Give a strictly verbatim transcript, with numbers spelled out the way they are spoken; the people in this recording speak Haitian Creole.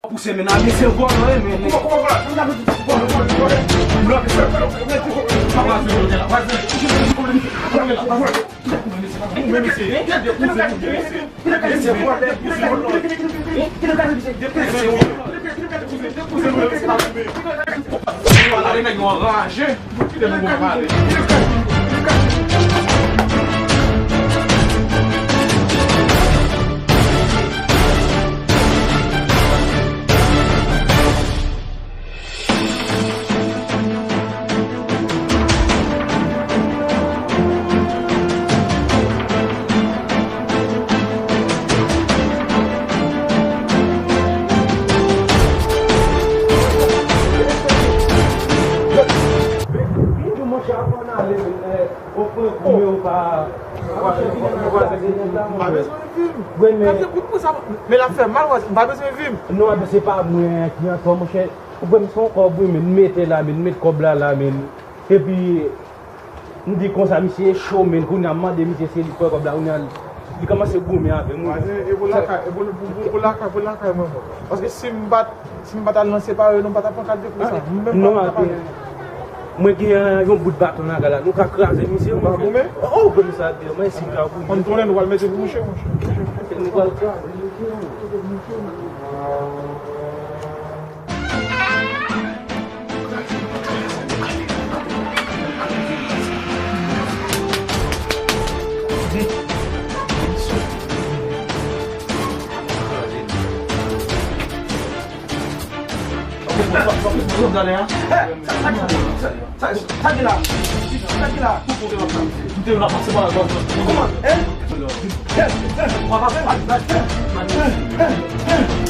Pouse men nan, mesye vòlò, e men. Kouman, kouman vòlò? Kouman vòlò? Vòlò, vòlò, vòlò. Monchè, avan n ale, eh, ou pran kou, men ou pa. M pa bezwen vi m. Gade kout pou sa, men l ap fè mal, m pa bezwen vi m. Non, men se pa mwen ki antò, monchè. Ou kwè m se yon kòb, wi, men m mete la, men m met kòb la la, men. Epi, m di konsa, misye cho, men kounye a m mande misye si li kwè kòb la, kounye a li kòmanse goumen avè m, wi. Vwazen, e pou lakay, e pou, pou, pou, pou lakay, pou lakay mwen, mwen. Paske si m pa t, si m pa t al nan separe yo, nou pa t ap pran kat de kou sa. M menm pa, non, pa, pa. Mwen gen yon bout baton nan kay la, nou ka kraze misye, mwen. Ou pa goumen? Oh, goumen sa, mwen si m ka goumen. Ann tounen, nou pral mete pou mouche, mouche. Nou pral kraze misye, mwen. Sa ki la? Sa ki la? Kouman? Hein? Hein? Hein?